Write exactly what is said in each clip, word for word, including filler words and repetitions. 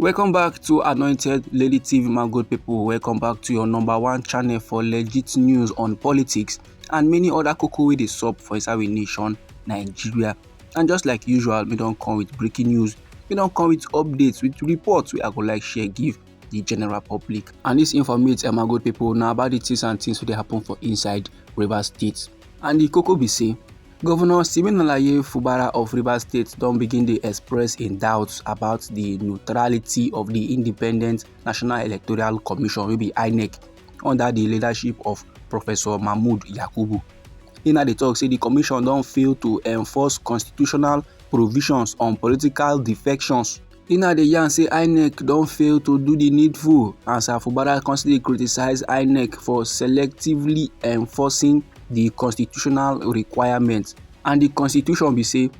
Welcome back to Anointed Lady T V, my good people. Welcome back to your number one channel for legit news on politics and many other koko wey dey sup for inside we nation, Nigeria. And just like usual, we don come with breaking news. We don come with updates, with reports wey I go like share give the general public. And this informate, eh, my good people, na about the things and things wey dey happen for inside Rivers State. And the koko be say, Governor Siminalayi Fubara of Rivers State don begin dey express im doubts about the neutrality of the Independent National Electoral Commission, wey be INEC, under the leadership of Professor Mahmood Yakubu. He now dey talk say the commission don fail to enforce constitutional provisions on political defections. He now dey yarn say INEC don fail to do the needful, as Fubara constantly criticize INEC for selectively enforcing the constitutional requirements. And the constitution be say,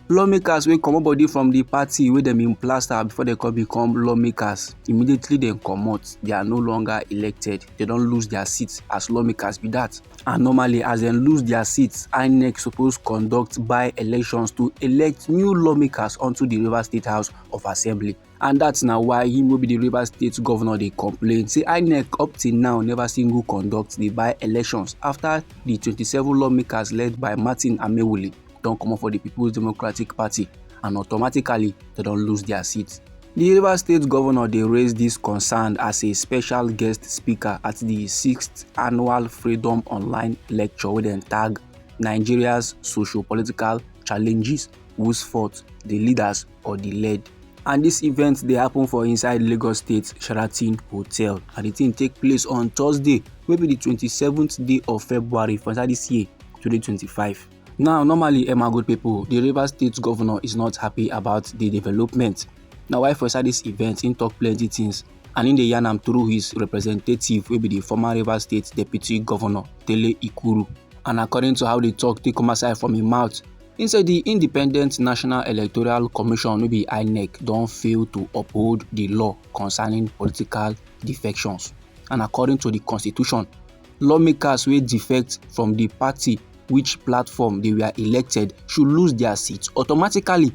lawmakers wey comot body from the party wey dem bin plaster before dem come become lawmakers, immediately dem comot, they are no longer elected. They don lose their seats as lawmakers be that. And normally, as dem lose their seats, INEC suppose conduct by-elections to elect new lawmakers onto the Rivers State House of Assembly. And that's na why him wey be the Rivers State governor dey complain say INEC up till now never single conduct the by-elections after the twenty-seven lawmakers led by Martin Amewule don comot for the People's Democratic Party, and automatically they don lose their seats. The Rivers State governor dey raise this concern as a special guest speaker at the sixth annual Freedom Online lecture wey dem tag Nigeria's socio-political challenges, whose fault, the leaders or the led. And this event dey happen for inside Lagos State Sheraton Hotel, and the thing take place on Thursday, wey be the twenty-seventh day of February for inside this year, twenty twenty-five. Now, normally, eh, my good people, the Rivers State governor is not happy about the development. Na why for inside this event, he talk plenty things, and he dey yarn am through his representative, wey be the former Rivers State Deputy Governor, Dele Ikuru. And according to how the talk take come outside from him mouth, he say the Independent National Electoral Commission, wey be INEC, don fail to uphold the law concerning political defections. And according to the constitution, lawmakers wey defect from the party which platform they were elected should lose their seats automatically.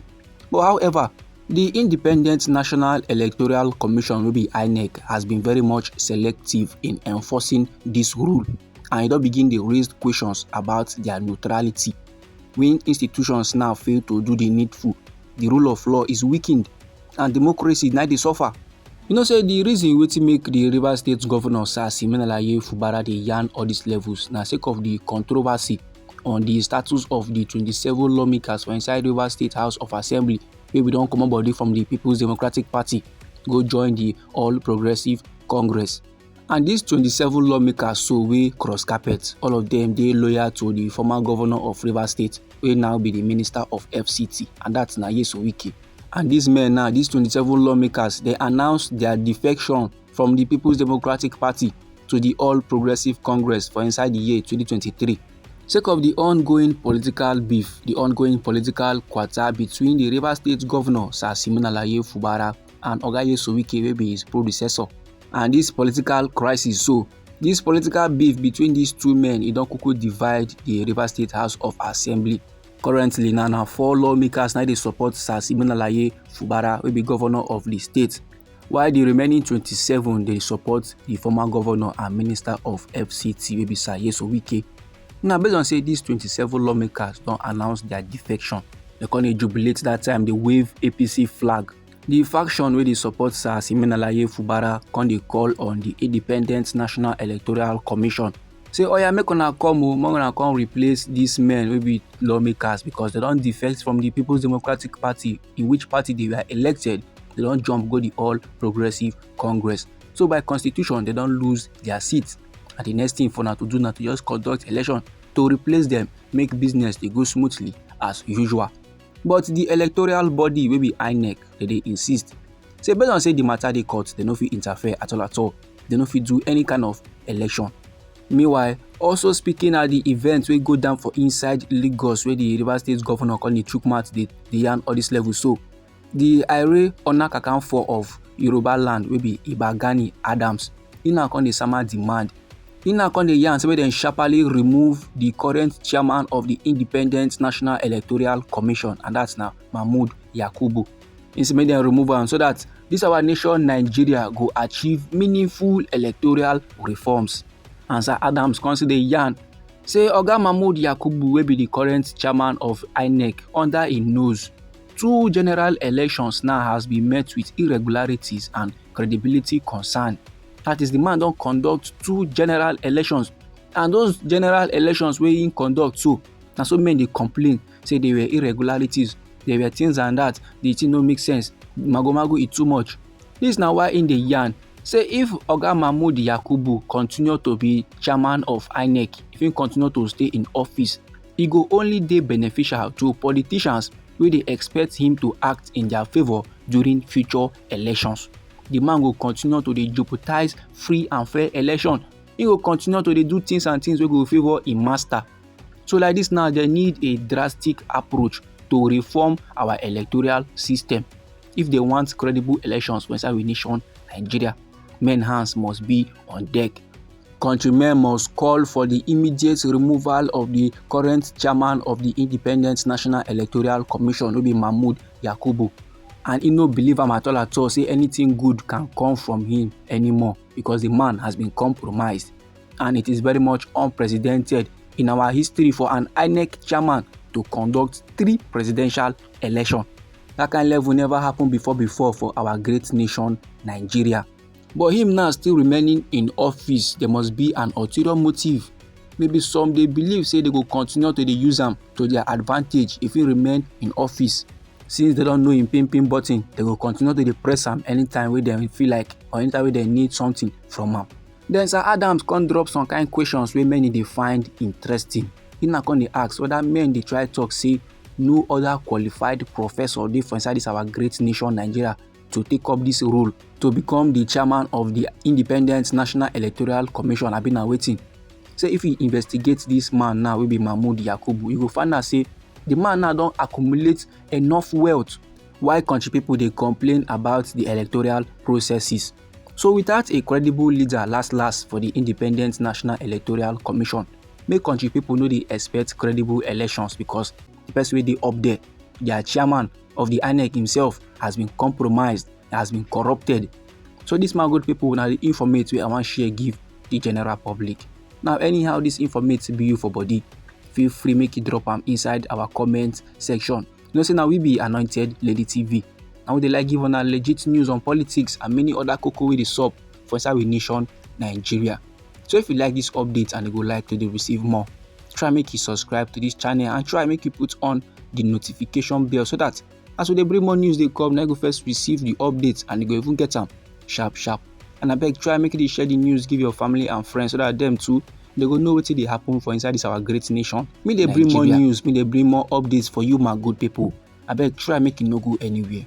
But however, the Independent National Electoral Commission, wey be INEC, has been very much selective in enforcing this rule, and e don begin dey raise questions about their neutrality. When institutions now fail to do the needful, the rule of law is weakened, and democracy na dey suffer. You know say the reason wetin make the Rivers State governor, Sir Siminalayi Fubara, dey yarn all these levels na sake of the controversy on the status of the twenty-seven lawmakers for inside Rivers State House of Assembly wey we don comot body from the People's Democratic Party go join the All Progressive Congress. And these twenty-seven lawmakers so wey cross carpet, all of them dey loyal to the former governor of Rivers State, wey now be the Minister of F C T, and that's na Nyesom Wike. And these men now, these twenty-seven lawmakers, they announced their defection from the People's Democratic Party to the All Progressive Congress for inside the year twenty twenty-three. Sake of the ongoing political beef, the ongoing political kwata between the Rivers State governor, Sir Siminalayi Fubara, and Oga Nyesom Wike, wey be his predecessor. And this political crisis, so this political beef between these two men, e don kuku divide the Rivers State House of Assembly. Currently, na na four lawmakers na dey support Sir Siminalayi Fubara, wey be governor of the state, while the remaining twenty-seven dey support the former governor and Minister of F C T, wey be Sir Nyesom Wike. Now, based on say these twenty-seven lawmakers don announce their defection, they come dey jubilate that time, dey wave A P C flag. The faction wey dey support Sir Siminalayi Fubara come dey call on the Independent National Electoral Commission, say, "Oya, make una come o, make una come replace these men wey be lawmakers, because they don defect from the People's Democratic Party, in which party they were elected. They don jump go the All Progressive Congress. So by constitution, they don lose their seat. And the next thing for una to do na to just conduct election to replace them, make business dey go smoothly as usual." But the electoral body wey be INEC, they dey insist say, based on say the matter dey court, they no fit interfere at all at all. They no fit do any kind of election. Meanwhile, also speaking at the event wey go down for inside Lagos, wey the Rivers State governor come dey chook mouth, dey, dey yarn all this level. So, the Ire Ona Kakanfo of Yoruba land, wey be Iba Gani Adams, he now come dey sama demand. He now come dey yarn say make dem sharply remove the current chairman of the Independent National Electoral Commission, and that's na Mahmood Yakubu. He say make dem remove am so that this our nation Nigeria go achieve meaningful electoral reforms. And Sir Adams come still dey yarn say Oga Mahmood Yakubu, wey be the current chairman of INEC, under im nose, two general elections now has been met with irregularities and credibility concern. That is, the man don conduct two general elections, and those general elections wey im conduct so, na so men dey complain say there were irregularities, there were things and that, the thing no make sense, magomago e too much. This na why im dey yarn say if Oga Mahmood Yakubu continue to be chairman of INEC, if he continue to stay in office, e go only dey beneficial to politicians wey dey expect him to act in their favour during future elections. The man go continue to dey jeopardize free and fair election. He go continue to dey do things and things wey go favour im master. So like this now, they need a drastic approach to reform our electoral system if they want credible elections for inside we nation Nigeria. Men hands must be on deck. Countrymen must call for the immediate removal of the current chairman of the Independent National Electoral Commission, wey be Mahmood Yakubu. And he no believe am at all at all say anything good can come from him anymore, because the man has been compromised. And it is very much unprecedented in our history for an INEC chairman to conduct three presidential election. That kind level never happened before before for our great nation Nigeria. But him now still remaining in office, there must be an ulterior motive. Maybe some dey believe say they go continue to dey use am to their advantage if he remain in office. Since they don know him pin pin button, they go continue to dey press am anytime wey dem feel like or anytime wey dem need something from am. Then Sir Adams come drop some kind questions wey many dey find interesting. He na come dey ask whether men dey try talk say no other qualified professor dey for inside this our great nation Nigeria to take up this role to become the chairman of the Independent National Electoral Commission, abi na wetin? Say if he investigate this man now wey be Mahmood Yakubu, you go find out say the man now don accumulate enough wealth. Why country people dey complain about the electoral processes? So without a credible leader last last for the Independent National Electoral Commission, make country people no dey expect credible elections, because the person wey dey up there, their chairman of the INEC himself, has been compromised, has been corrupted. So this, my good people, na the informate wey I wan share give the general public. Now, anyhow this informate be you for body, feel free make you drop am inside our comment section. You know say na we be Anointed Lady T V. Na we dey like give una legit news on politics and many other koko wey dey sup for inside we nation Nigeria. So if you like this update and you go like to dey receive more, try make you subscribe to this channel and try make you put on the notification bell so that as we dey bring more news dey come, na you go first receive the update and you go even get am sharp sharp. And abeg, try make you dey share the news give your family and friends so that dem too, they go know wetin dey happen for inside this our great nation. Me dey bring more Nigeria. News, me dey bring more updates for you, my good people. Abeg, try make you no go anywhere.